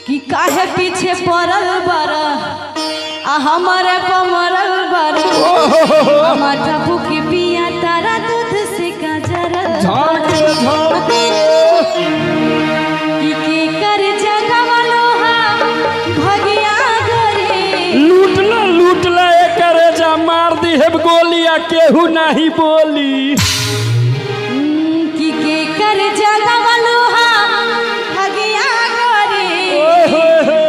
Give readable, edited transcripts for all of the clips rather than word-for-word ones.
कि काहे पीछे पड़ल बर आ हमारे पमरल बर, माथा फूकी पिया तारा दूध से काजरल। झाड़ के, झाड़ के। कि के कर जगवा लोहा भगिया गोरे। लूट ले, लूट ले करे जा, मार दी हेब गोली आ केहू नहीं बोली। कि के कर जगवा लोहा भगिया गोरे।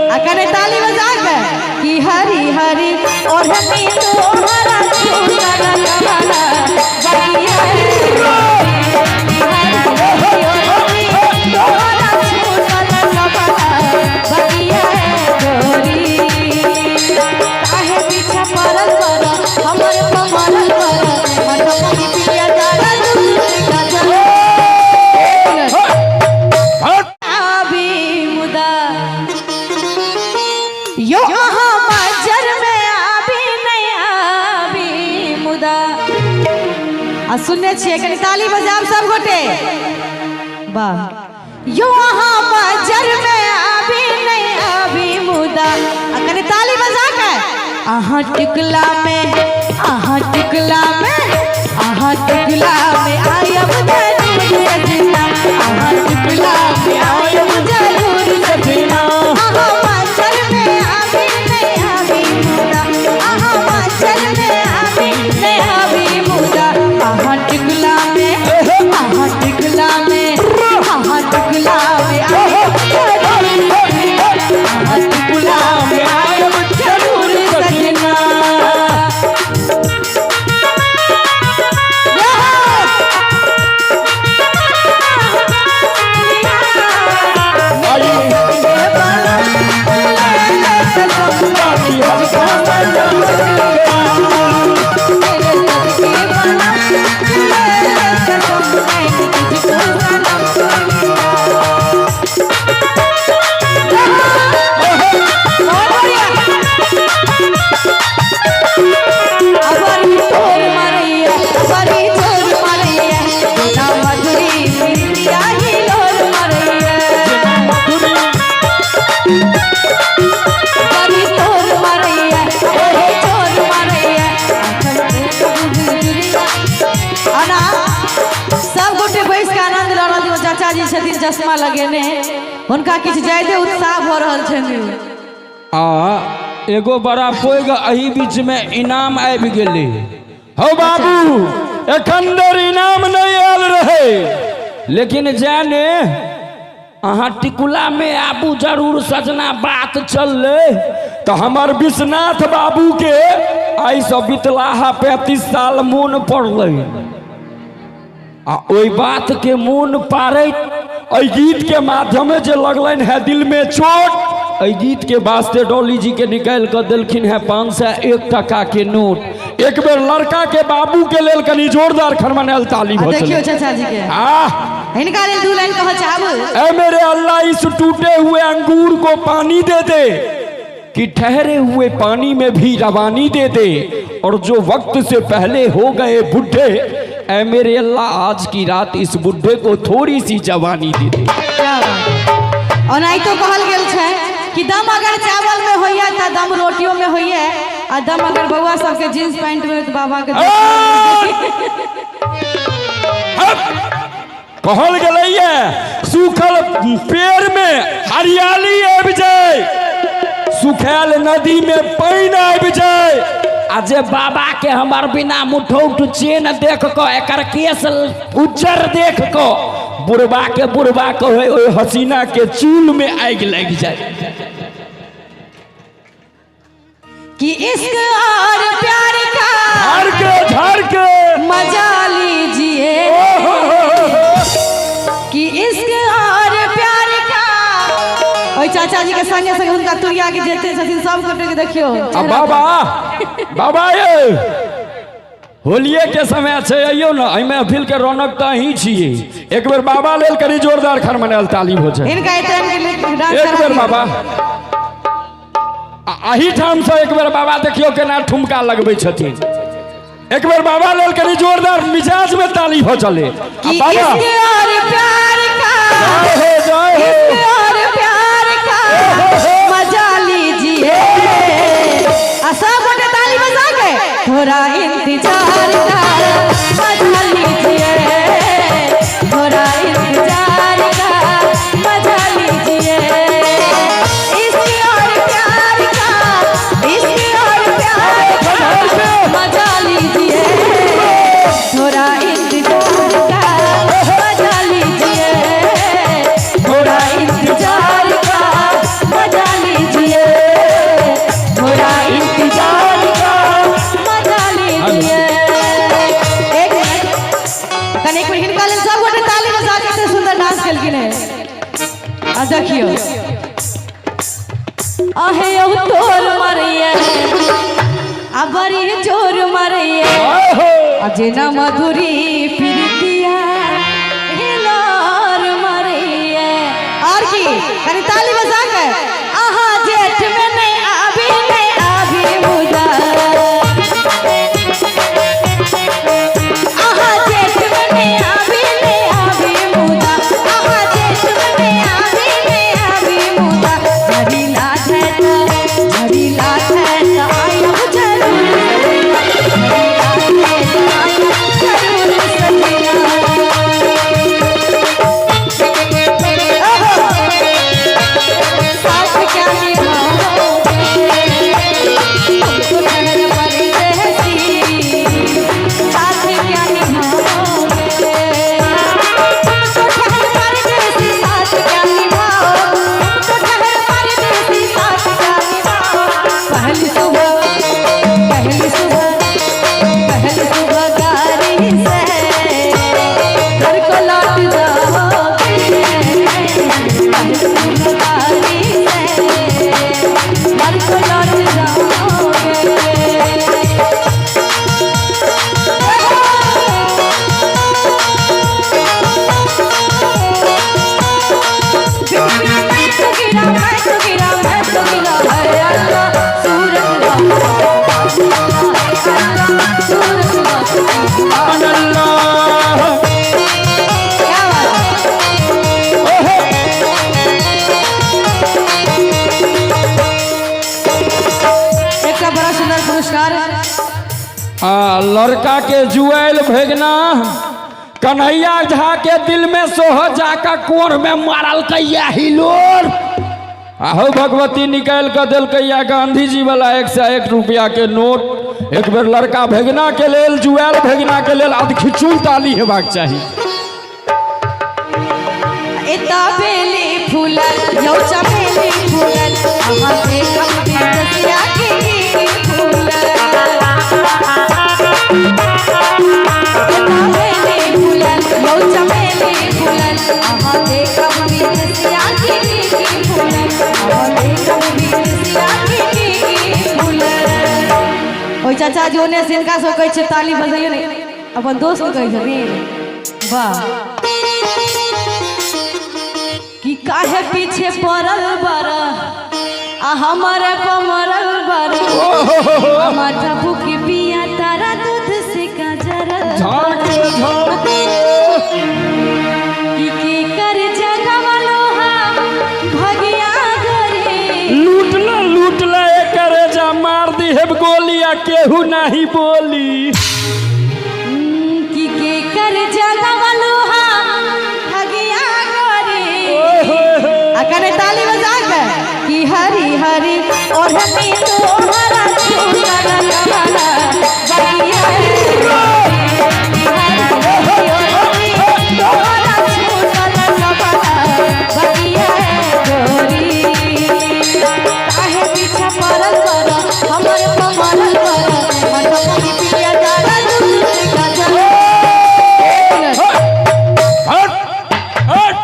आ कने ताली बजा के कि हरी हरी ओढ़नी तोहरा छूटल कमला बगिया रे। हरी हरी ओढ़नी तोहरा छूटल कमला बगिया रे गोरी। काहे पीछा पड़ल बर हमर पमरल बर, मठ पकी पिया तारा दूध से गजल। आबी मुदा यो अहाँ बाजर में आबी नहीं आबी मुदा। आ सुनने छियै, कनि ताली बजाब सब गोटे। वाह। यो अहाँ बाजर में आबी नहीं आबी मुदा, आ कनि ताली बजा के, अहाँ टिकला में, अहाँ टिकला में, अहाँ टिकला में आयब जरूर सजना, अहाँ टिकला में आयब जरूर सजना। अहाँ बाजर में आबी नहीं आबी मुदा, अहाँ बाजर में आबी नहीं आबी मुदा, अहाँ टिकला में, अहाँ टिकला में, अहाँ टिकला में आयब जरूर सजना, अहाँ टिकला में आयब जरूर सजना। अबरी तोर मारैया, अबरी जोर मारैया, ना मधुरी प्रीतिया ही लोर मारैया। अबरी तोर मारैया, अबरी जोर मारैया, अना सब गोटे बैस के आनंद लऽ रहल छै। चाचा जी छथिन चश्मा लगेने, हुनका किछु जादे उत्साह भऽ रहल छनि। आ एगो बड़ा पैघ एहि बीच में इनाम आबि गेलै हौ बाबू। एखन धरि इनाम नहि आयल रहे, लेकिन जाने अहाँ टिकुला में आबू जरूर सजना बात चललै तऽ हमर विश्वनाथ बाबू के आइसँ बितलाहा 35 साल मोन पड़लै आ ओहि बात के मोन पारैत एहि गीत के माध्यमे जे लगलनि है दिल में चोट, एहि गीत के वास्ते डॉली जी के निकालि कऽ देलखिन है 501 टका के नोट। एक बेर लड़का के बाबू के लेल कनि जोरदार खरमनायल ताली आ भऽ देखियौ चलै। चाचा जी के। आह। हिनका लेल दू लाइन कहऽ चाहब। ऐ मेरे अल्लाह, इस टूटे हुए अंगूर को पानी दे दे कि ठहरे हुए पानी में भी रवानी दे दे, और जो वक्त से पहले हो गए बुढ़े, ऐ मेरे अल्लाह, आज की रात इस बुढ़े को थोड़ी सी जवानी दे दे। क्या बात। ओनाहितो कहल गेल छै कि दम अगर चावल में होइए तऽ दम रोटियों में होइए, आ दम अगर बउआ सबके जींस पैंट में तऽ बाबा के। कहल गेलैये, सूखल पेड़ में हरियाली आबि जाय, सुखायल नदी में पानि आबि जाय, आ जे बाबा के हमर बिना मुठौट चेन देख कऽ, एकर केस उज्जर देख कऽ बुढ़बा के बुढ़बा कहै, ओहि हसीना के चूल में आगि लागि जाय। कि इश्क और प्यार का झाड़ के, झाड़ के। मजा लीजिए, कि इश्क और प्यार का। ओहि चाचा जी के संगे संगे हुनका तुरिया के जेते छथिन सब गोटे के देखियौ। आ बाबा, बाबा ये होलिये के समय छै, अइयौ ने। एहि महफिल के रौनक तऽ अहीं छियै। एक बेर बाबा लेल करी जोरदार खरमनायल ताली हो जाए। हिनका एतन के लेल डांस एक करा बेर दियौ। बाबा, आ एही ठाम से एक बेर बाबा देखियौ केना ठुमका लगबै छथिन। एक बेर बाबा लेल कनी जोरदार मिजाज में ताली हो चले। आ कि बाबा इश्क और प्यार का जय हो, जय हो। इश्क और प्यार का आहे यौ तोर मरैया आ बड़ी जोर मरैया। ओहो। आ जेना मधुरी प्रीतिया हिलोर मरैया। और की कनी ताली बजा के आहा जेठ में नहीं आबी नहीं आबी मुदा आहा जेठ में नहीं आबी नहीं आबी मुदा आहा जेठ में नहीं आबी नहीं आबी मुदा झड़ी लाठ है झड़ी लाठ है आयब जरूर झड़ी लाठ है आयब जरूर सजना। साथ क्या निभाओगे तुमको ठहर परदेसी साथ क्या निभाओगे तुमको ठहर परदेसी साथ क्या निभाओ तुमको ठहर परदेसी साथ क्या निभाओ। पहली सुबह पहली सुबह पहली सुबह गाड़ी से घर को लौट जाओगे पहली सुबह गाड़ी से घर को लौट जाओगे। मैं तो गिरा मैं तो गिरा मैं तो गिरा है अल्लाह सूरत सूरत। अल्लाह। क्या बात है। ओहो। एकटा बड़ा सुंदर पुरस्कार आ लड़का के जुआल भेगना कन्हैया झा के दिल में सोह जाकर कोर में मारल कैया हिलोर। आहो भगवती निकाल के दिलकैया गांधी जी वाला 101 रुपया के नोट। एक बेर लड़का भेगना के लेल जुआल भेगना के लेल अधखिचुल ताली हेबाक चाही। एता बेली फूलल यौ चमेली फूलल अहाँ देखब बिदसिया के फूलल। एता बेली फूलल यौ चमेली फूलल अहाँ देखब बिदसिया के फूलल अहाँ देखब बिदसिया के फूलल। ओइ चाचा जी ओने से हिनका सब कहै छै ताली बजैयौ ने अपन दोस्त के कहै छथिन। वाह कि काहे पीछे पड़ल बर आ हमारे पमरल बर माथा फूकी पिया तारा दूध से काजरल झाड़ के झाड़ के की कर जगवलो हम भगिया गोरी लूट ले लूट ले करे जा मार दी हेब गोली आ केहू नहीं बोली। की कर जगवलो हम भगिया गोरी। ओहो। आ कने ताली बजा के कि हरी हरी ओढ़नी तोहरा छूटल कमला बगिया रे। हरी हरी ओढ़नी तोहरा छूटल कमला बगिया गोरी। काहे पीछा पड़ल बर हमर पमरल बर मठ की पिया तारा दूध से गजल। हट हट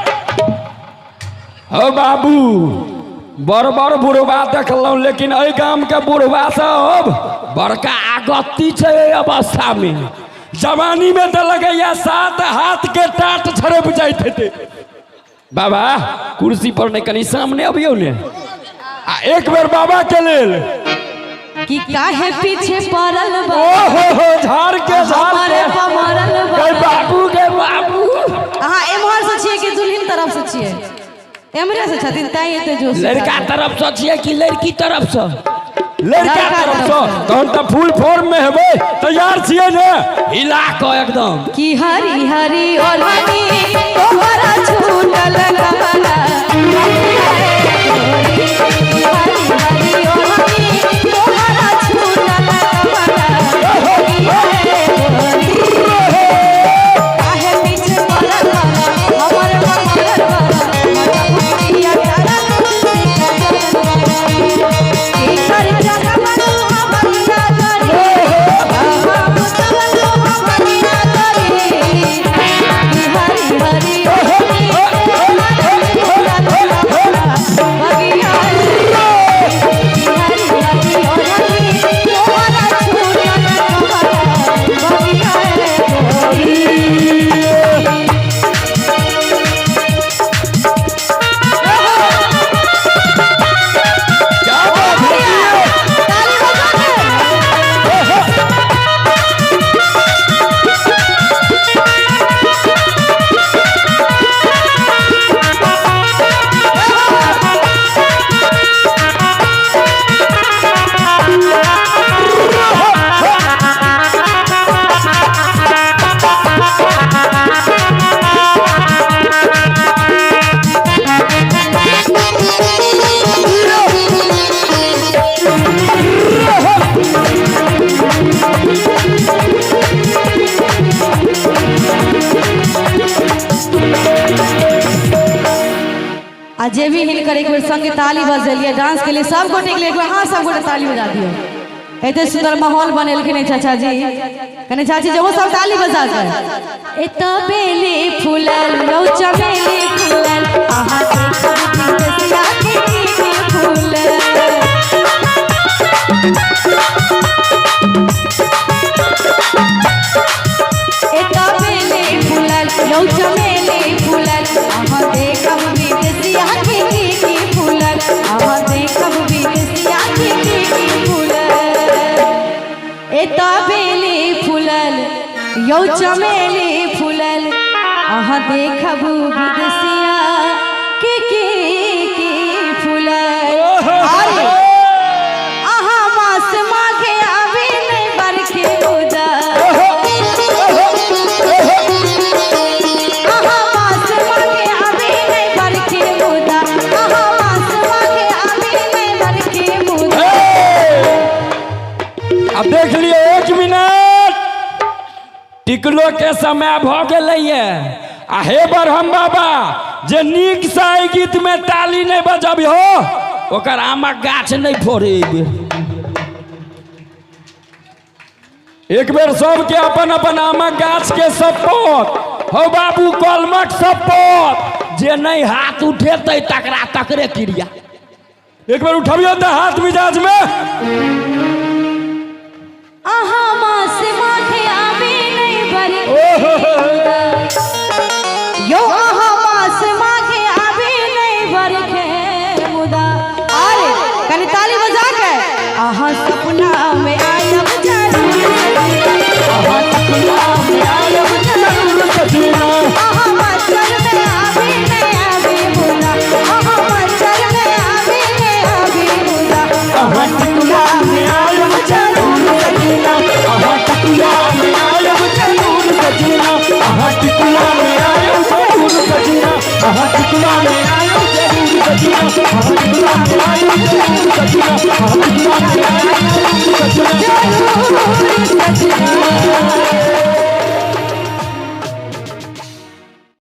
हो बाबू बड़ बड़ बुढ़वा देखलहुँ लेकिन एहि गाम के बुढ़वा सब बड़का आगत्ती छै एहि अवस्था में। जवानी में तऽ लगैया 7 हाथ के टाट छड़प जाइत हेतै। बाबा कुर्सी पर नहीं कनी सामने अबियौ ने आ एक बेर बाबा के लेल कि काहे पीछे पड़ल बर ओहो हो झाड़ के झाड़ हमरे के पमरल गए बर। बाबू गे बाबू। अहाँ एम्हर से छियै कि दुल्हन तरफ से छियै? एम्हरे से छथिन तैं एते जोश से लड़का तरफ से छियै कि लड़की तरफ से? लड़का लड़का तरफ तरफ से। तहन तऽ फुल फॉर्म में हेबै तैयार छियै ने हिला कऽ एकदम। कि हरी हरी ओढ़नी तोहरा छूटल कमला बगिया गोरी। हरी हरी ओढ़नी तोहरा छूटल कमला बगिया गोरी। काहे पीछे पड़ल बर हमर पमरल बर मन पुतिया तारा दूध से गजल। की कर जगवलो भगिया गोरी बाबा पुतवलो भगिया गोरी। हरी हरी ओढ़नी तोहरा छूटल कमला जे भी हिनकर एक बेर संगे ताली बजेलियै डांस के लिए सब गोटे के लिए एक बेर अहाँ सब गोटे ताली बजा दियौ। एते सुंदर माहौल बनेलखिन है चाचा जी। कने चाची जी वो सब ताली बजा के। एत बेली फूलल यौ चमेली फूलल अहाँ देखब विदेशिया के की फूलल। एत बेली फूलल यौ चमेली फूलल अहाँ देखब विदेशिया के की फूलल अहाँ देखब विदेशिया के की फूलल। एत बेली फूलल यौ चमेली फूलल अहाँ देखब विदेशिया के की फूलल। अरे अहाँ मास माघे आबी नहि बरखे मुदा अहाँ मास माघे आबी नहि बरखे मुदा अहाँ मास माघे आबी नहि बरखे मुदा। अब देख लियौ एक मिनट, टिकलो के समय भऽ गेलैये। आ हे बरहम बाबा, जे नीक से एहि गीत में ताली नहीं बजबिहो ओकर आमक गाछ नहीं फोड़े। एक बेर सबके अपन अपन आमक गाछ के सपोत हो बाबू, कलमक सपोत, जे नहीं हाथ उठेतै तकरा तकरे क्रिया। एक बेर उठबियो तऽ हाथ मिजाज में। अहाँ मास माघे आबी नहि बरखे मुदा यौ अहाँ मास माघे आबी नहि बरखे मुदा। अरे कनि ताली बजा के अहाँ सपना में आयब जरूर अहाँ सपना में आयब जरूर अहाँ मच्छर में आबी नहि आबी मुदा अहाँ मच्छर में आबी नहि आबी मुदा अहाँ टिकुला में आयब जरूर सजना, अहाँ टिकुला में आयब जरूर सजना, अहाँ टिकुला में आयब जरूर सजना, अहाँ टिकुला में आयब जरूर सजना, अहाँ टिकुला में आयब जरूर सजना, अहाँ टिकुला में आयब जरूर सजना। जरूर सजना।